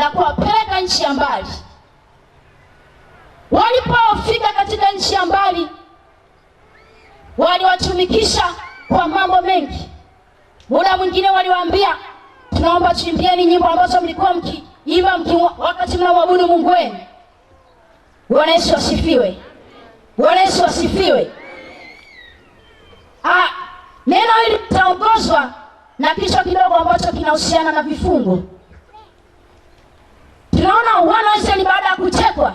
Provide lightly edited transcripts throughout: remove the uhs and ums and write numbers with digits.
na kuwapeleka nchi ya mbali. Walipofika katika nchi ya mbali, waliwatumikisha kwa mambo mengi. Muda mwingine waliwaambia, tunaomba tuimbieni nyimbo ambazo mlikuwa mkiimba wakati mnamwabudu Mungu wenu. Bwana Yesu asifiwe. Bwana Yesu asifiwe. Neno hili litaongozwa na kichwa kidogo ambacho kinahusiana na vifungo. Tunaona wana wa Israeli baada ya kutekwa,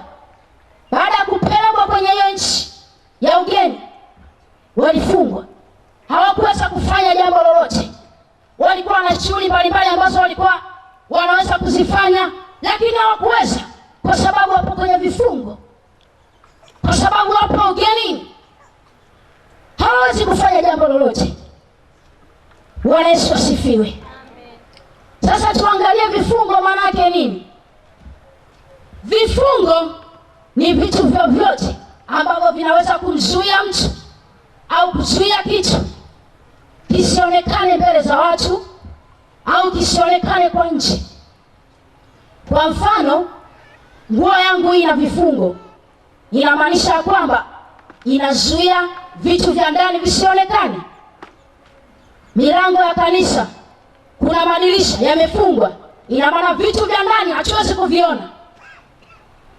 baada ya kupelekwa kwenye hiyo nchi ya ugeni, walifungwa. Hawakuweza kufanya jambo lolote. Walikuwa na shughuli mbalimbali ambazo walikuwa wanaweza kuzifanya, lakini hawakuweza kwa sababu wapo kwenye vifungo, kwa sababu wapo ugenini, hawawezi kufanya jambo lolote. Bwana Yesu asifiwe. Sasa tuangalie vifungo maana yake nini. Vifungo ni vitu vyovyote ambavyo vinaweza kumzuia mtu au kuzuia kitu kisionekane mbele za watu au kisionekane kwa nje. Kwa mfano, nguo yangu ina vifungo, inamaanisha kwamba inazuia vitu vya ndani visionekane. Milango ya kanisa kuna madirisha yamefungwa, ina maana vitu vya ndani hatuwezi kuviona.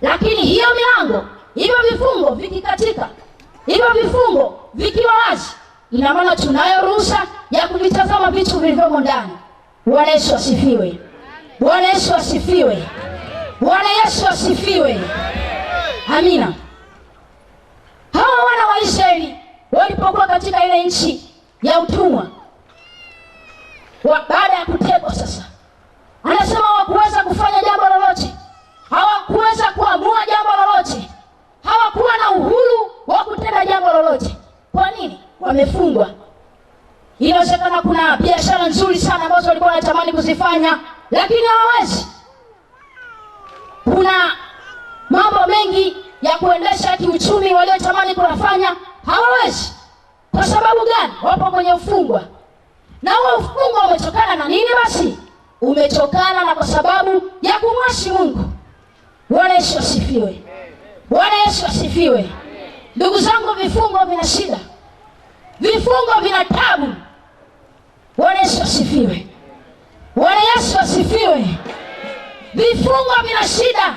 Lakini hiyo milango, hivyo vifungo vikikatika, hivyo vifungo vikiwa wazi, ina maana tunayo ruhusa ya kuvitazama vitu vilivyomo ndani. Bwana Yesu asifiwe. Bwana Yesu asifiwe. Bwana Yesu asifiwe. Amina. Hawa wana wa Israeli walipokuwa katika ile nchi ya utumwa, baada ya kutekwa sasa, anasema hawakuweza kufanya jambo lolote, hawakuweza kuamua jambo lolote, hawakuwa na uhuru wa kutenda jambo lolote. Kwa nini? Wamefungwa. Inawezekana kuna biashara nzuri sana ambazo walikuwa wanatamani kuzifanya, lakini hawawezi. Kuna mambo mengi ya kuendesha kiuchumi waliotamani kuyafanya, hawawezi. Kwa sababu gani? Wapo kwenye ufungwa. Na huo ufungwa umetokana na nini basi? Umetokana na kwa sababu ya kumwasi Mungu. Bwana Yesu asifiwe. Bwana Yesu asifiwe. Ndugu zangu, vifungo vina shida, vifungo vina tabu. Bwana Yesu asifiwe. Bwana Yesu asifiwe. Vifungo vina shida.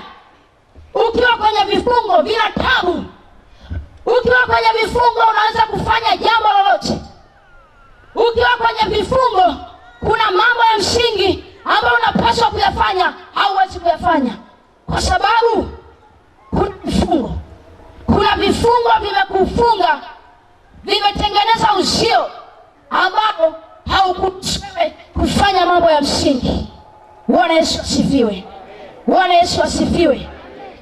Ukiwa kwenye vifungo vina tabu. Ukiwa kwenye vifungo unaweza kufanya jambo lolote. Ukiwa kwenye vifungo kuna mambo ya msingi ambayo unapaswa kuyafanya, hauwezi kuyafanya kwa sababu kuna vifungo. Kuna vifungo vimekufunga, vimetengeneza uzio ambao haukuruhusu kufanya mambo ya msingi. Bwana Yesu asifiwe. Bwana Yesu asifiwe.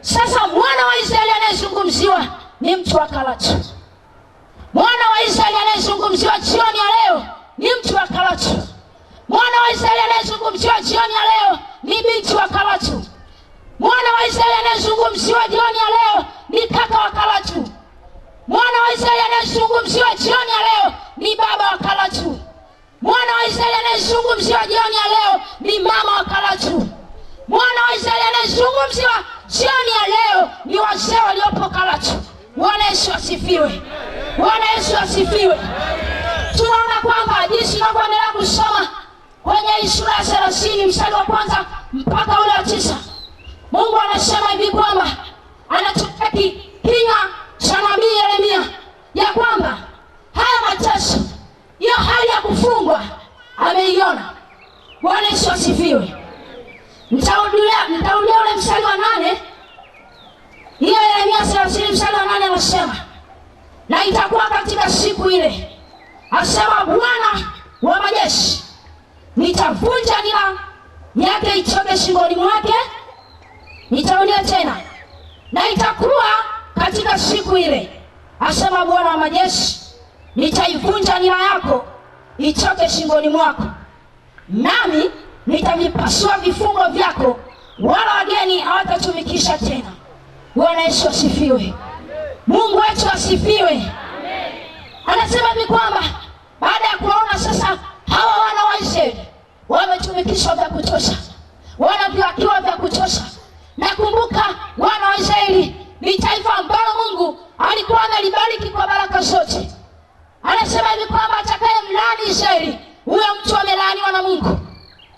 Sasa mwana wa Israeli anayezungumziwa ni mtu wa Karatu. Mwana wa Israeli anayezungumziwa jioni ya leo ni mtu wa Karatu. Mwana wa Israeli anayezungumziwa jioni ya leo ni binti wa Karatu. Mwana wa Israeli anayezungumziwa jioni ya leo ni kaka wa Karatu. Mwana wa Israeli anayezungumziwa jioni ya leo ni baba wa Karatu. Mwana wa Israeli anayezungumziwa jioni ya leo ni mama wa Karatu. Mwana wa Israeli anayezungumziwa jioni ya leo ni wazee waliopo Karatu. Bwana Yesu asifiwe. Bwana Yesu asifiwe. Tunaona kwamba jinsi tunavyoendelea kusoma kwenye sura ya 30 mstari wa kwanza mpaka ule wa 9, Mungu anasema hivi kwamba anatumia kinywa cha nabii Yeremia ya kwamba haya mateso, hiyo hali ya kufungwa ameiona. Bwana Yesu asifiwe. Nitarudia ule mstari wa 8. Hiyo Yeremia 30 mstari wa 8 anasema, na itakuwa katika siku ile, asema Bwana wa majeshi, nitavunja nira yake itoke shingoni mwake. Nitarudia tena, na itakuwa katika siku ile, asema Bwana wa majeshi, nitaivunja nira yako itoke shingoni mwako, nami nitavipasua vifungo vyako, wala wageni hawatatumikisha tena. Bwana Yesu asifiwe. Mungu wetu asifiwe. Anasema hivi kwamba baada ya kuona sasa hawa wana wa Israeli wametumikishwa vya kutosha, wanaviwakiwa vya kutosha, alikuwa amelibariki kwa baraka zote. Anasema hivi kwamba atakaye mlaani Israeli, huyo mtu amelaaniwa na Mungu.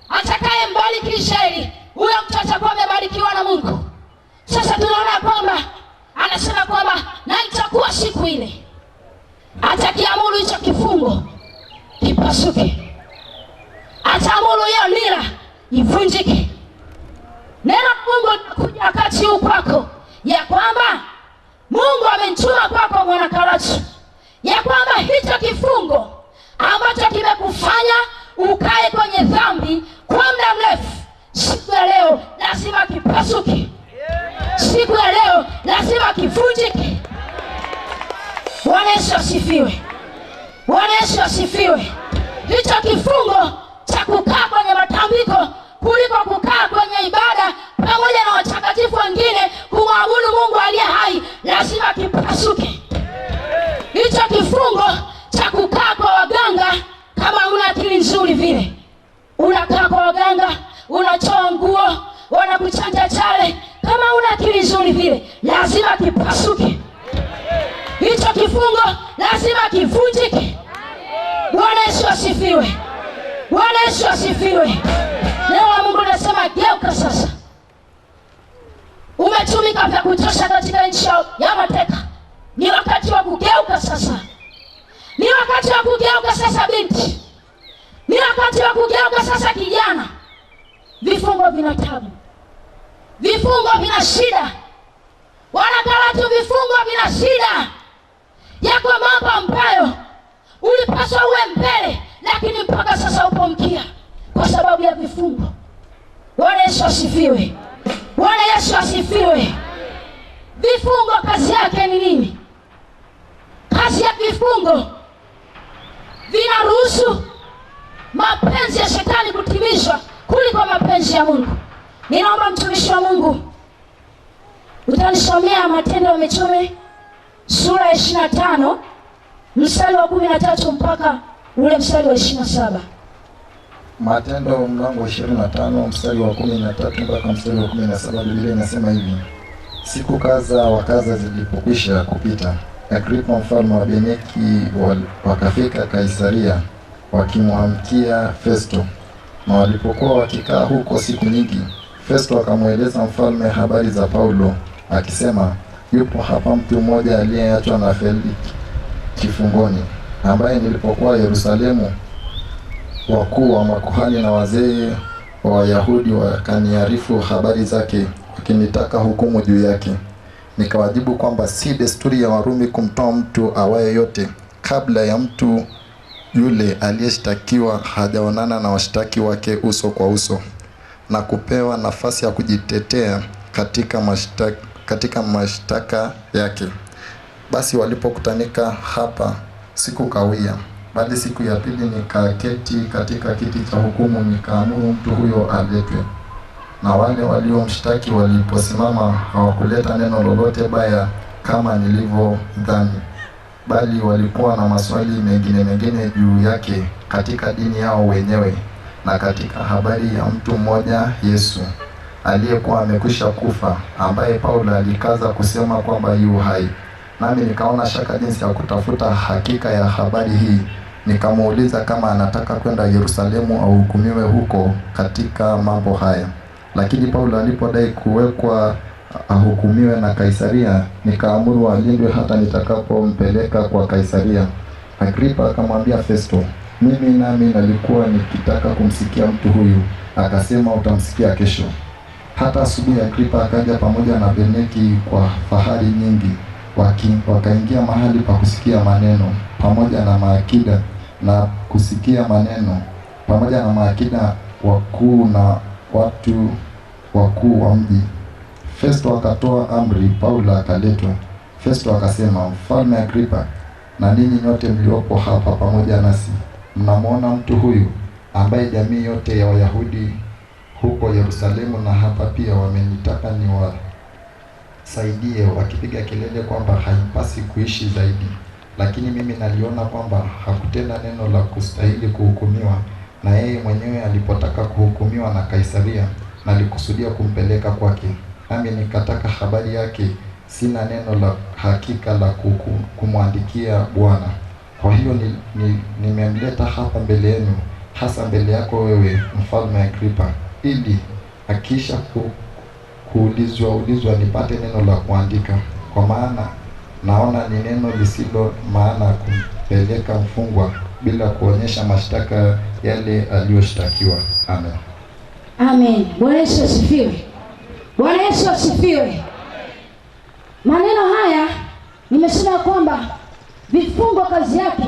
Atakaye mbariki Israeli, huyo mtu atakuwa amebarikiwa na Mungu. Sasa tunaona kwamba anasema kwamba na itakuwa siku ile atakiamuru hicho kifungo kipasuke, ataamuru hiyo nira ivunjike. Neno la Mungu linakuja wakati huu kwako ya kwamba Mungu amenituma kwako Mwanakaratu, ya kwamba hicho kifungo ambacho kimekufanya ukae kwenye dhambi kwa muda mrefu, siku ya leo lazima kipasuke. Siku ya leo lazima kivunjike. Bwana Yesu asifiwe. Bwana Yesu asifiwe. Hicho kifungo cha kukaa kwenye matambiko kuliko kukaa kwenye ibada pamoja na watakatifu wengine kumwabudu Mungu aliye hai, lazima kipasuke. Hicho kifungo cha kukaa kwa waganga, kama una akili nzuri vile, unakaa kwa waganga, unatoa nguo, wanakuchanja chale, kama una akili nzuri vile, lazima kipasuke. Hicho kifungo lazima kivunjike. Bwana Yesu asifiwe. Bwana Yesu asifiwe. Neno la Mungu linasema geuka sasa. Umetumika vya kutosha katika nchi ya mateka. Ni wakati wa kugeuka sasa. Ni wakati wa kugeuka sasa binti. Ni wakati wa kugeuka sasa kijana. Vifungo vina tabu. Vifungo vina shida. Wanakaratu, vifungo vina shida. Yako mambo ambayo ulipaswa uwe mbele, lakini mpaka sasa upo mkia kwa sababu ya vifungo. Bwana Yesu asifiwe. Bwana Yesu asifiwe. Vifungo kazi yake ni nini? Kazi ya vifungo vinaruhusu mapenzi ya shetani kutimizwa kuliko mapenzi ya Mungu. Ninaomba mtumishi wa Mungu utanisomea Matendo ya Mitume sura ya 25 mstari wa 13 mpaka ule mstari wa 27. Matendo mlango 25 mstari wa 13 mpaka mstari wa 17, Biblia inasema hivi: Siku kadha wa kadha zilipokwisha kupita, Agripa mfalme wa Beniki wakafika Kaisaria wakimwamkia Festo. Na walipokuwa wakikaa huko siku nyingi, Festo akamweleza mfalme habari za Paulo akisema, yupo hapa mtu mmoja aliyeachwa na Feliki kifungoni, ambaye nilipokuwa Yerusalemu wakuu wa makuhani na wazee wa Wayahudi wakaniarifu habari zake, wakinitaka hukumu juu yake. Nikawajibu kwamba si desturi ya Warumi kumtoa mtu awaye yote kabla ya mtu yule aliyeshtakiwa hajaonana na washtaki wake uso kwa uso na kupewa nafasi ya kujitetea katika mashtaka yake. Basi walipokutanika hapa sikukawia, bali siku ya pili nikaketi katika kiti cha hukumu, nikaamuru mtu huyo aletwe. Na wale waliomshtaki waliposimama hawakuleta neno lolote baya kama nilivyodhani, bali walikuwa na maswali mengine mengine juu yake katika dini yao wenyewe na katika habari ya mtu mmoja Yesu aliyekuwa amekwisha kufa, ambaye Paulo alikaza kusema kwamba yu hai. Nami nikaona shaka jinsi ya kutafuta hakika ya habari hii, nikamuuliza kama anataka kwenda Yerusalemu au hukumiwe huko katika mambo haya. Lakini Paulo alipodai kuwekwa ahukumiwe na Kaisaria, nikaamuru alindwe hata nitakapompeleka kwa Kaisaria. Agripa akamwambia Festo, mimi nami nalikuwa nikitaka kumsikia mtu huyu. Akasema, utamsikia kesho. Hata asubuhi Agripa akaja pamoja na Berniki kwa fahari nyingi, wakaingia mahali pa kusikia maneno pamoja na maakida na kusikia maneno pamoja na maakida wakuu na watu wakuu wa mji. Festo akatoa amri, Paulo akaletwa. Festo akasema, Mfalme Agripa na ninyi nyote mliopo hapa pamoja nasi, mnamwona mtu huyu ambaye jamii yote ya Wayahudi huko Yerusalemu na hapa pia wamenitaka niwasaidie, wakipiga kelele kwamba haipasi kuishi zaidi. Lakini mimi naliona kwamba hakutenda neno la kustahili kuhukumiwa, na yeye mwenyewe alipotaka kuhukumiwa na Kaisaria, nalikusudia kumpeleka kwake. Nami nikataka habari yake sina neno la hakika la kumwandikia Bwana. Kwa hiyo nimemleta hapa mbele yenu, hasa mbele yako wewe Mfalme Agripa, ili akisha kuulizwa nipate neno la kuandika. Kwa maana naona ni neno lisilo maana kumpeleka mfungwa bila kuonyesha mashtaka yale aliyoshtakiwa. Amen. Amen. Bwana Yesu asifiwe. Bwana Yesu asifiwe. Maneno haya nimesema kwamba vifungo kazi yake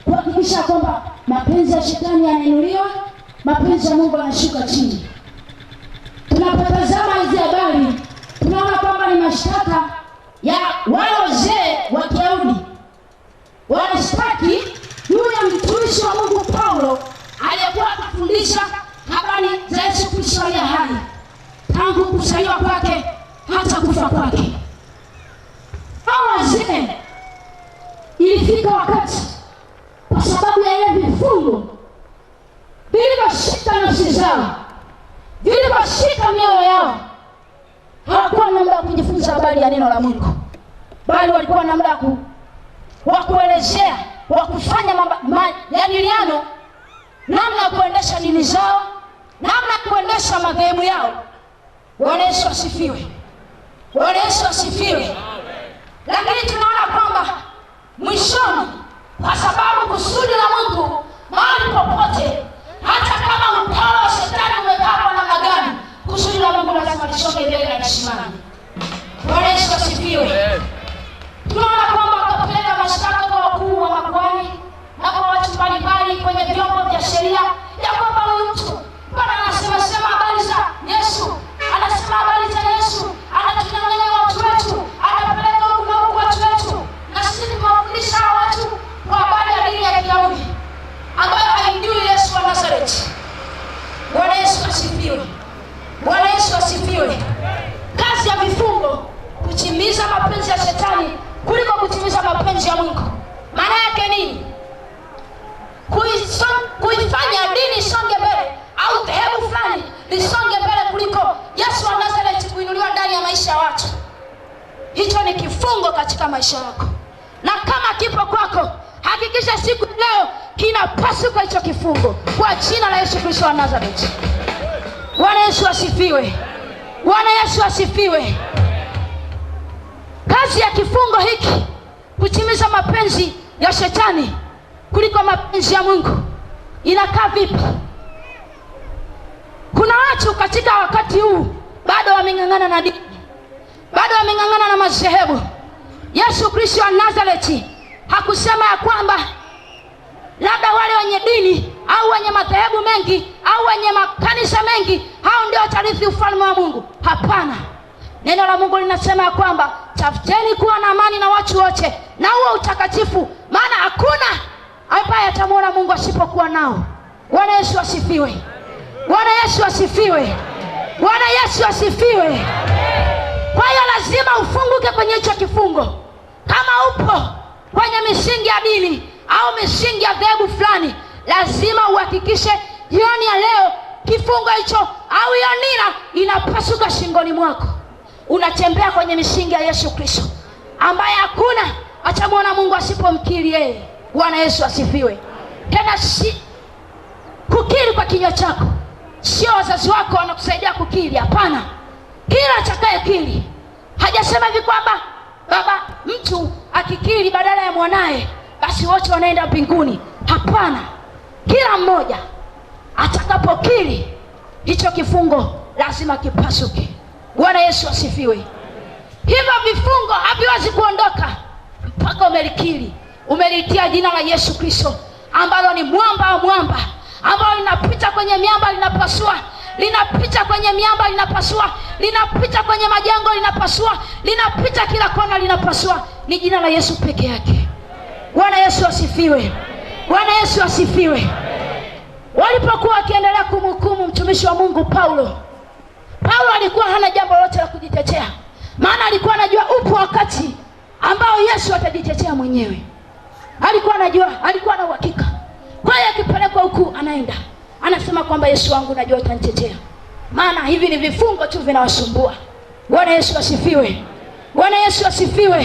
kuhakikisha kwamba mapenzi ya shetani yanainuliwa, mapenzi ya Mungu yanashuka chini. Tunapotazama hizi habari tunaona kwamba ni mashtaka ya wale wazee wa Kiyahudi wanashtaki juu ya mtumishi wa Mungu Paulo aliyekuwa akifundisha habari za Yesu Kristo aliye hai tangu kuzaliwa kwake hata kufa kwake. Hao wazee ilifika wakati, kwa sababu ya ile vifungo vilivyoshika nafsi zao, vilivyoshika mioyo yao, hawakuwa na muda wa kujifunza habari ya neno la Mungu, bali walikuwa na muda wa kuelezea, wa kufanya majadiliano namna ya kuendesha dini zao, namna ya kuendesha madhehebu yao. Bwana Yesu asifiwe. Bwana Yesu asifiwe. Lakini tunaona kwamba mwishoni, kwa sababu kusudi la Mungu mahali popote, hata kama mkono wa shetani umekaa kwa namna gani, kusudi la Mungu lazima lisonge mbele na lisimame. Bwana Yesu asifiwe. Tunaona kwamba wakapeleka mashtaka kwa wakuu wa makuhani na kwa watu mbalimbali kwenye vyombo vya sheria ya kwamba huyu mtu bwana anasema sema habari za Yesu, anasema habari za Yesu, anatunyang'anya watu wetu, anapeleka huku na huku watu wetu, na sisi tumewafundisha hawa watu kwa habari ya dini ya Kiyahudi ambayo haimjui Yesu wa Nazareti. Bwana Yesu asifiwe. Bwana Yesu asifiwe. Kazi ya vifungo kutimiza mapenzi ya shetani kuliko kutimiza mapenzi ya Mungu. Maana yake nini? Kuifanya dini isonge mbele au dhehebu fulani lisonge mbele kuliko Yesu wa Nazareti kuinuliwa ndani ya maisha ya watu. Hicho ni kifungo katika maisha yako, na kama kipo kwako, hakikisha siku leo kinapasuka hicho kifungo kwa jina la Yesu Kristo wa Nazareti. Bwana Yesu asifiwe. Bwana Yesu asifiwe. Kazi ya kifungo hiki kutimiza mapenzi ya shetani kuliko mapenzi ya Mungu inakaa vipi? Kuna watu katika wakati huu bado wameng'ang'ana na dini, bado wameng'ang'ana na madhehebu. Yesu Kristo wa Nazareti hakusema ya kwamba labda wale wenye dini au wenye madhehebu mengi au wenye makanisa mengi hao ndio watarithi ufalme wa Mungu. Hapana. Neno la Mungu linasema ya kwamba tafuteni kuwa na amani na watu wote na huo utakatifu, maana hakuna ambaye atamuona Mungu asipokuwa nao. Bwana Yesu asifiwe. Bwana Yesu asifiwe. Bwana Yesu asifiwe. Kwa hiyo lazima ufunguke kwenye hicho kifungo. Kama upo kwenye misingi ya dini au misingi ya dhehebu fulani, lazima uhakikishe jioni ya leo kifungo hicho au hiyo nira inapasuka shingoni mwako. Unatembea kwenye misingi ya Yesu Kristo ambaye hakuna atamwona Mungu asipomkiri yeye. Bwana Yesu asifiwe. Tena si kukiri kwa kinywa chako, sio wazazi wako wanakusaidia kukiri. Hapana. Kila atakayekiri, hajasema hivi kwamba baba mtu akikiri badala ya mwanae basi wote wanaenda mbinguni. Hapana. Kila mmoja atakapokiri hicho kifungo lazima kipasuke. Bwana Yesu asifiwe. Hivyo vifungo haviwezi kuondoka mpaka umelikiri, umelitia jina la Yesu Kristo ambalo ni mwamba wa mwamba, ambalo linapita kwenye miamba linapasua, linapita kwenye miamba linapasua, linapita kwenye majengo linapasua, linapita kila kona linapasua. Ni jina la Yesu peke yake. Bwana Yesu asifiwe. Bwana Yesu asifiwe. Walipokuwa wakiendelea kumhukumu mtumishi wa Mungu Paulo, Paulo alikuwa hana jambo lolote la kujitetea, maana alikuwa anajua upo wakati ambao Yesu atajitetea mwenyewe. Alikuwa anajua, alikuwa na uhakika. Kwa hiyo akipelekwa huku anaenda, anasema kwamba Yesu wangu najua utanitetea, maana hivi ni vifungo tu vinawasumbua. Bwana Yesu asifiwe. Bwana Yesu asifiwe.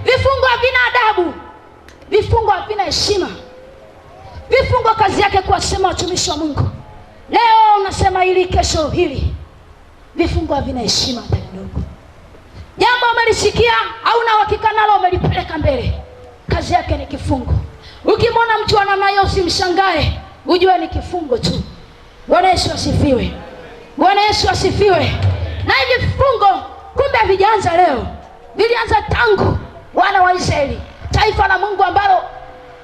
Vifungo havina adabu, vifungo havina heshima. Vifungo kazi yake kuwasema watumishi wa Mungu, leo unasema hili, kesho hili. Vifungo havina heshima hata kidogo. Jambo umelisikia au uhakika nalo, umelipeleka mbele, kazi yake ni kifungo. Ukimwona mtu ana namna hiyo usimshangae, ujue ni kifungo tu. Bwana Yesu asifiwe. Bwana Yesu asifiwe. Na hivi vifungo kumbe havijaanza leo, vilianza tangu wana wa Israeli, taifa la Mungu ambalo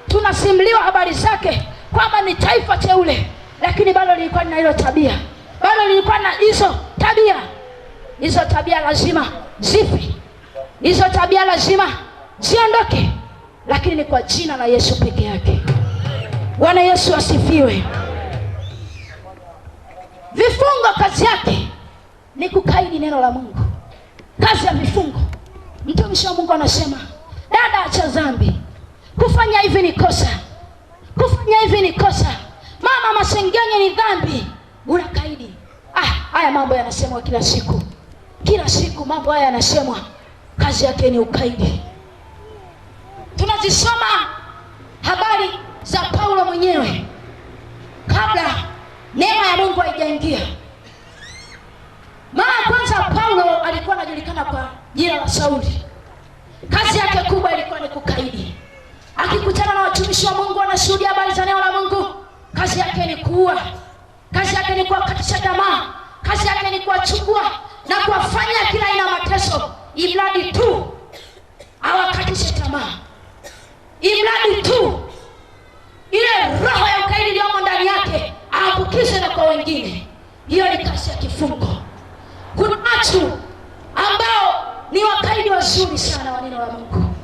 tunasimuliwa habari zake kwamba ni taifa teule, lakini bado lilikuwa na hilo tabia, bado lilikuwa na hizo tabia. Hizo tabia lazima zife, hizo tabia lazima ziondoke, lakini ni kwa jina la Yesu peke yake. Bwana Yesu asifiwe. Vifungo kazi yake ni kukaidi neno la Mungu. Kazi ya vifungo, mtumishi wa Mungu anasema, dada, acha dhambi, kufanya hivi ni kosa, kufanya hivi ni kosa, mama, masengenyo ni dhambi, unakaidi. Haya mambo yanasemwa kila siku, kila siku mambo haya yanasemwa. Kazi yake ni ukaidi. Tunazisoma habari za Paulo mwenyewe kabla neema ya Mungu haijaingia. Mara kwanza Paulo alikuwa anajulikana kwa jina la Sauli. Kazi yake kubwa ilikuwa ni kukaidi. Akikutana na watumishi wa Mungu wanashuhudia habari za neno la Mungu, kazi yake ni kuua, kazi yake ni kuwakatisha tamaa, kazi yake ni kuwachukua na kuwafanya kila aina mateso, imradi tu awakatishe tamaa, imradi tu ile roho ya ukaidi iliyomo ndani yake aambukize na kwa wengine. Hiyo ni kazi ya kifungo. Kuna watu ambao ni wakaidi wazuri sana wa neno la Mungu.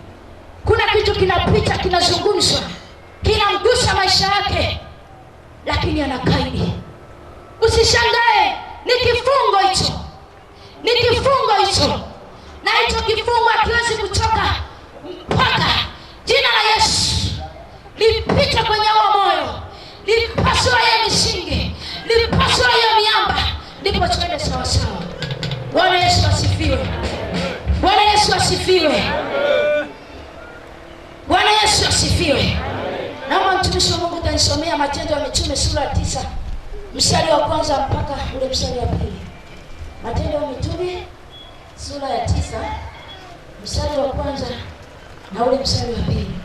Kuna kitu kinapita, kinazungumzwa, kinamgusa maisha yake, lakini anakaidi. Usishangae, ni kifungo hicho, ni kifungo hicho, na hicho kifungo hakiwezi kutoka mpaka jina la Yesu lipite kwenye huo moyo, lipasue hiyo misingi, lipasue hiyo miamba, ndipo tuende sawa sawa. Bwana Yesu asifiwe. Bwana Yesu asifiwe. Bwana Yesu asifiwe. Naomba mtumishi wa Mungu utanisomea Matendo ya Mitume sura ya 9 mstari wa kwanza mpaka ule mstari wa pili. Matendo ya Mitume sura ya 9 mstari wa kwanza na ule mstari wa pili.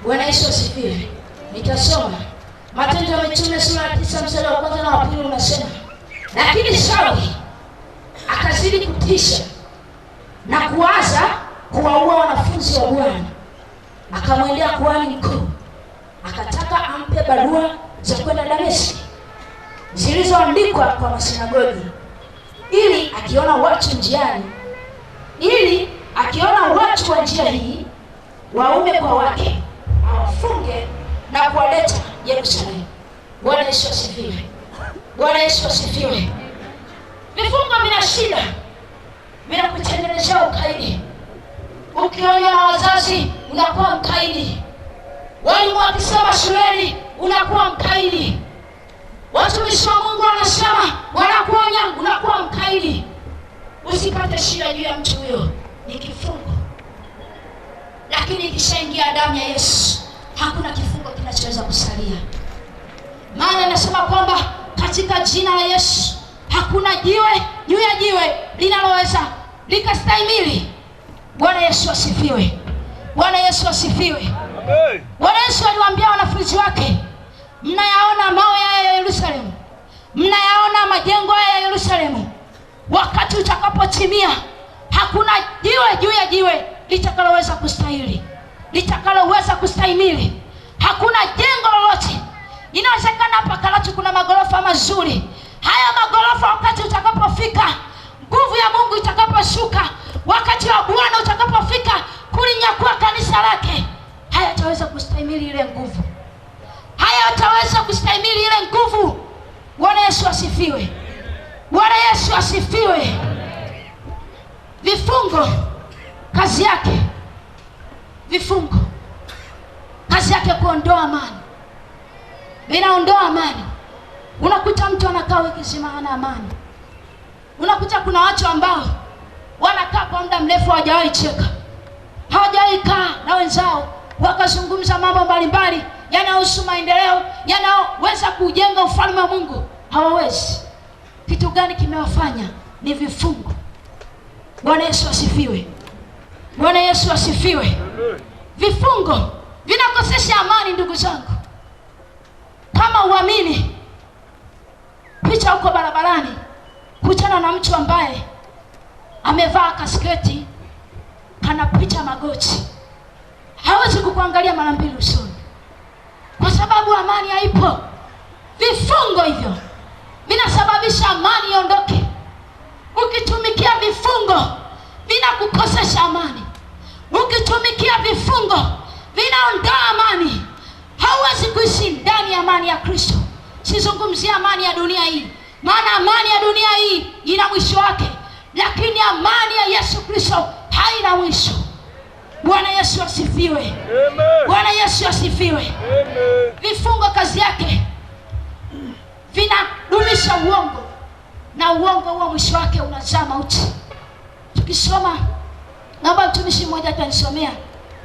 Bwana Yesu asifiwe. Nitasoma Matendo ya Mitume sura ya 9 mstari wa kwanza na wa pili, unasema, lakini Sauli akazidi kutisha na kuwaza kuwaua wanafunzi wa Bwana. Akamwendea kuhani mkuu, akataka ampe barua za kwenda Dameski zilizoandikwa kwa masinagogi, ili akiona watu njiani, ili akiona watu wa njia hii, waume kwa wake, awafunge na kuwaleta Yerusalemu. Bwana Yesu asifiwe. Bwana Yesu asifiwe. Vifungo vina shida, vinakutengenezea ukaidi. Ukionywa na wazazi unakuwa mkaidi, walimu wakisema shuleni unakuwa mkaidi, watumishi wa Mungu wanasema wanakuonya, unakuwa mkaidi. Usipate shida juu ya mtu huyo, ni kifungo. Lakini ikishaingia damu ya Yesu hakuna kifungo kinachoweza kusalia. Maana nasema kwamba katika jina la Yesu hakuna jiwe juu ya jiwe linaloweza likastahimili. Bwana Yesu asifiwe. Bwana Yesu asifiwe. Bwana Yesu aliwaambia wanafunzi wake, mnayaona mawe haya ya Yerusalemu, mnayaona majengo haya ya Yerusalemu, wakati utakapotimia hakuna jiwe juu ya jiwe litakaloweza kustahili, litakaloweza kustahimili. Hakuna jengo lolote. Inawezekana hapa Karatu kuna magorofa mazuri. Haya magorofa wakati utakapofika, nguvu ya Mungu itakaposhuka, wakati wa Bwana utakapofika kulinyakua kanisa lake, hayataweza kustahimili ile nguvu. Hayataweza kustahimili ile nguvu. Bwana Yesu asifiwe. Bwana Yesu asifiwe. Vifungo kazi yake, vifungo kazi yake kuondoa amani, Vinaondoa amani. Unakuta mtu anakaa wiki nzima hana amani. Unakuta kuna watu ambao wanakaa kwa muda mrefu hawajawahi cheka, hawajawahi kaa na wenzao wakazungumza mambo mbalimbali yanayohusu maendeleo, yanayoweza kujenga ufalme wa Mungu. Hawawezi. Kitu gani kimewafanya? Ni vifungo. Bwana Yesu asifiwe. Bwana Yesu asifiwe. Vifungo vinakosesha amani, ndugu zangu. Kama uamini, picha huko barabarani, kutana na mtu ambaye amevaa kasketi kana picha magoti, hawezi kukuangalia mara mbili usoni, kwa sababu amani haipo. Vifungo hivyo vinasababisha amani iondoke. Ukitumikia vifungo vinakukosesha amani. Ukitumikia vifungo vinaondoa amani. Hauwezi kuishi ndani ya amani ya Kristo. Sizungumzia amani ya dunia hii, maana amani ya dunia hii ina mwisho wake, lakini amani ya Yesu Kristo haina mwisho. Bwana Yesu asifiwe. Bwana Yesu asifiwe. Vifungo kazi yake vinadumisha uongo, na uongo huo mwisho wake unazaa mauti. Tukisoma, naomba mtumishi mmoja atanisomea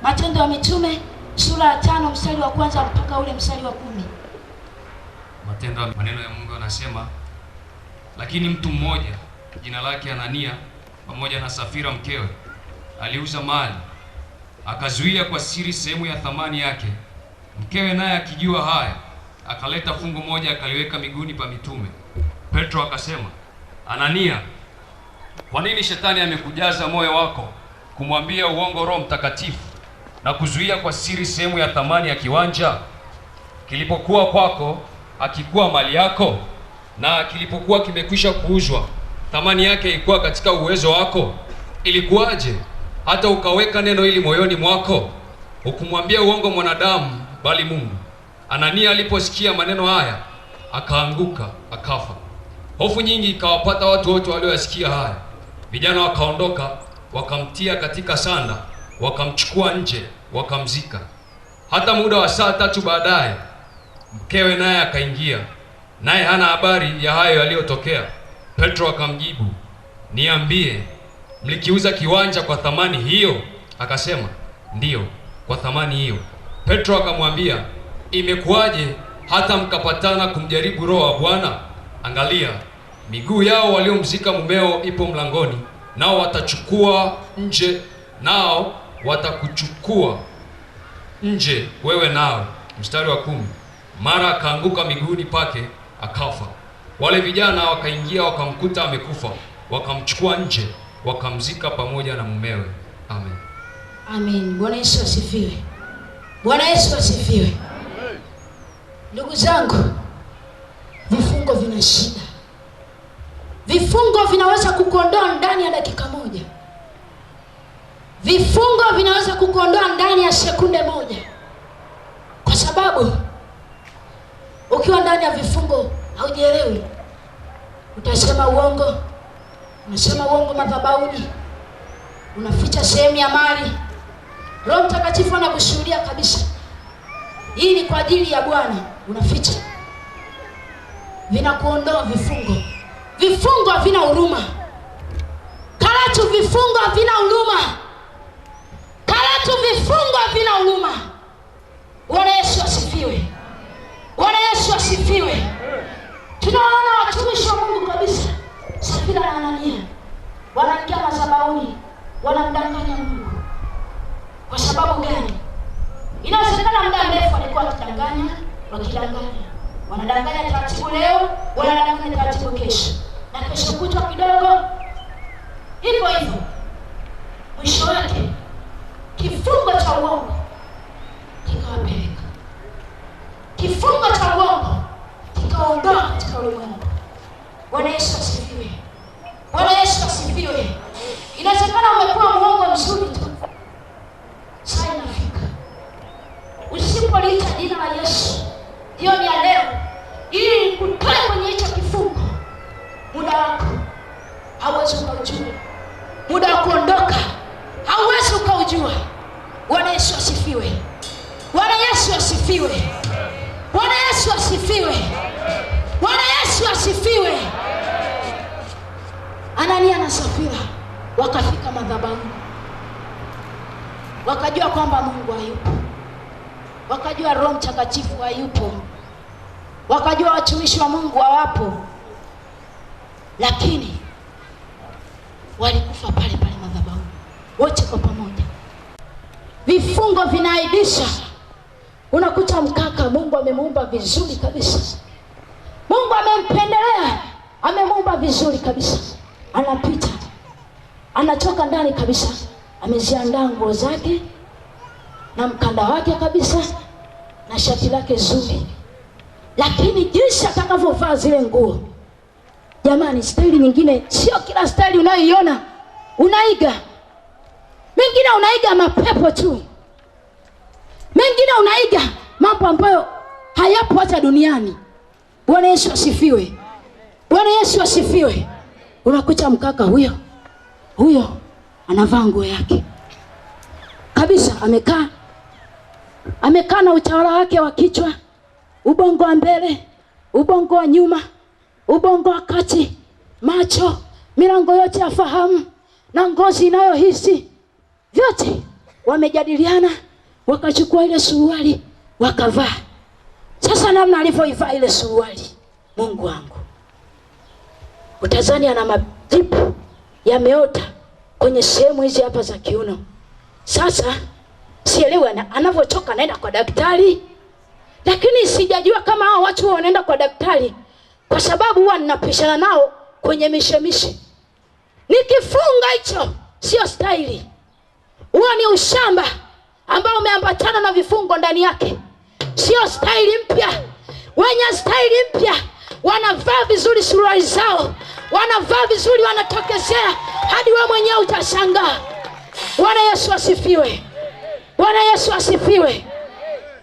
Matendo ya Mitume sura ya 5 mstari wa 1 mpaka ule mstari wa 10. Matendo, maneno ya Mungu yanasema, lakini mtu mmoja jina lake Anania pamoja na Safira mkewe aliuza mali, akazuia kwa siri sehemu ya thamani yake. Mkewe naye akijua haya, akaleta fungu moja akaliweka miguuni pa mitume. Petro akasema, Anania, kwa nini shetani amekujaza moyo wako kumwambia uongo Roho Mtakatifu na kuzuia kwa siri sehemu ya thamani ya kiwanja? Kilipokuwa kwako akikuwa mali yako, na kilipokuwa kimekwisha kuuzwa thamani yake ilikuwa katika uwezo wako. Ilikuwaje hata ukaweka neno hili moyoni mwako? Hukumwambia uongo mwanadamu, bali Mungu. Anania aliposikia maneno haya akaanguka akafa. Hofu nyingi ikawapata watu wote walioyasikia haya. Vijana wakaondoka wakamtia katika sanda, wakamchukua nje, wakamzika. Hata muda wa saa 3 baadaye mkewe naye akaingia, naye hana habari ya hayo yaliyotokea. Petro akamjibu, niambie, mlikiuza kiwanja kwa thamani hiyo? Akasema, ndiyo, kwa thamani hiyo. Petro akamwambia, imekuwaje hata mkapatana kumjaribu Roho wa Bwana? Angalia, miguu yao waliomzika mumeo ipo mlangoni, nao watachukua nje, nao watakuchukua nje wewe nao. Mstari wa 10. Mara akaanguka miguuni pake akafa. Wale vijana wakaingia wakamkuta amekufa, wakamchukua nje, wakamzika pamoja na mumewe. Amen. Amen. Bwana Yesu asifiwe. Bwana Yesu asifiwe. Ndugu zangu, vifungo vina shida. Vifungo vinaweza kukuondoa ndani ya dakika moja. Vifungo vinaweza kukuondoa ndani ya sekunde moja. Kwa sababu ukiwa ndani ya vifungo haujielewi. Utasema uongo. Unasema uongo madhabahuni. Unaficha sehemu ya mali. Roho Mtakatifu anakushuhudia kabisa. Hii ni kwa ajili ya Bwana, unaficha. Vinakuondoa vifungo. Vifungo havina huruma. Karatu, vifungo havina huruma. Karatu, vifungo havina huruma. Bwana Yesu asifiwe. Bwana Yesu asifiwe. Tunaona watumishi wa Mungu kabisa, Safira na Anania, wanaingia madhabahuni, wanamdanganya Mungu. Kwa sababu gani? Inawezekana muda mrefu walikuwa wakidanganya, wakidanganya. Wanadanganya taratibu leo, wanadanganya taratibu kesho, na kesho kutwa kidogo, hivyo hivyo. Mwisho wake kifungo cha uongo kikawapeleka. Kifungo cha uongo kikaondoa katika ulimwengu. Bwana Yesu asifiwe. Bwana Yesu asifiwe. Inawezekana umekuwa muongo mzuri tu, saa inafika usipoliita jina la Yesu jioni ya leo ili kutoe kwenye hicho kifungo, muda wako hauwezi ukaujua. Muda wa kuondoka hauwezi ukaujua. Bwana Yesu asifiwe. Bwana Yesu asifiwe. Bwana Yesu asifiwe. Bwana Yesu asifiwe. Anania na Safira wakafika madhabahuni, wakajua kwamba Mungu hayupo, wakajua Roho Mtakatifu hayupo, wakajua watumishi wa Mungu hawapo, lakini walikufa pale pale madhabahuni wote kwa pamoja. Vifungo vinaaibisha. Unakuta mkaka Mungu amemuumba vizuri kabisa, Mungu amempendelea, amemuumba vizuri kabisa, anapita anatoka ndani kabisa, ameziandaa nguo zake na mkanda wake kabisa na shati lake zuri, lakini jinsi atakavyovaa zile nguo, jamani, staili nyingine. Sio kila staili unayoiona unaiga. Mengine unaiga mapepo tu, mengine unaiga mambo ambayo hayapo hata duniani. Bwana Yesu asifiwe. Bwana Yesu asifiwe. Unakuta mkaka huyo huyo anavaa nguo yake kabisa, amekaa na utawala wake wa kichwa, ubongo wa mbele, ubongo wa nyuma, ubongo wa kati, macho, milango yote ya fahamu na ngozi inayohisi, vyote wamejadiliana, wakachukua ile suruali wakavaa. Sasa namna alivyoivaa ile suruali, Mungu wangu, utazani ana majipu yameota kwenye sehemu hizi hapa za kiuno. Sasa sielewi anavyotoka anaenda kwa daktari, lakini sijajua kama hao watu wanaenda kwa daktari, kwa sababu huwa ninapishana nao kwenye mishemishe. Nikifunga hicho sio staili, huo ni ushamba ambao umeambatana na vifungo ndani yake. Sio staili mpya. Wenye staili mpya wanavaa vizuri suruali zao, wanavaa vizuri, wanatokezea hadi wewe mwenyewe utashangaa. Bwana Yesu asifiwe. Bwana Yesu asifiwe.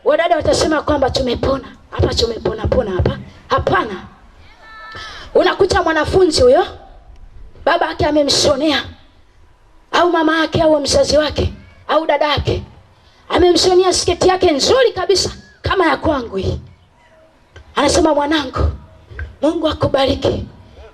Wadada watasema kwamba tumepona hapa, tumepona pona hapa. Hapana. Unakuta mwanafunzi huyo baba yake amemshonea, au mama yake, au mzazi wake, au dada yake amemshonea sketi yake nzuri kabisa kama ya kwangu hii. Anasema, mwanangu, Mungu akubariki,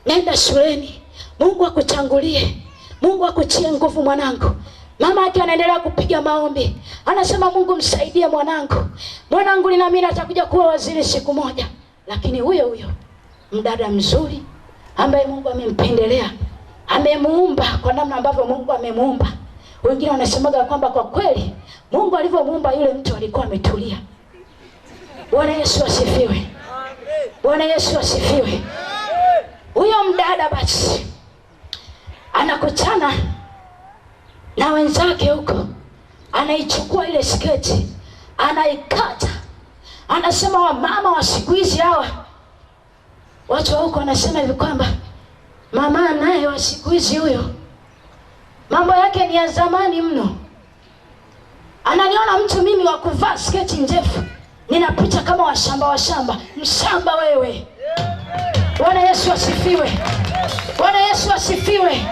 nenda shuleni, Mungu akutangulie, Mungu akutie nguvu mwanangu. Mama yake anaendelea kupiga maombi, anasema, Mungu msaidie mwanangu, mwanangu ninaamini atakuja kuwa waziri siku moja. Lakini huyo huyo mdada mzuri ambaye Mungu amempendelea, amemuumba kwa namna ambavyo Mungu amemuumba. Wengine wanasemaga kwamba kwa kweli Mungu alivyomuumba yule mtu alikuwa ametulia. Bwana Yesu asifiwe. Bwana Yesu asifiwe. Huyo mdada basi anakutana na wenzake huko, anaichukua ile sketi, anaikata, anasema wamama wa siku hizi hawa, watu wa huko wanasema hivi kwamba mama naye wa siku hizi huyo mambo yake ni ya zamani mno. Ananiona mtu mimi wa kuvaa sketi ndefu, ninapita kama washamba washamba. Mshamba wewe. Bwana Yesu asifiwe. Bwana Yesu asifiwe.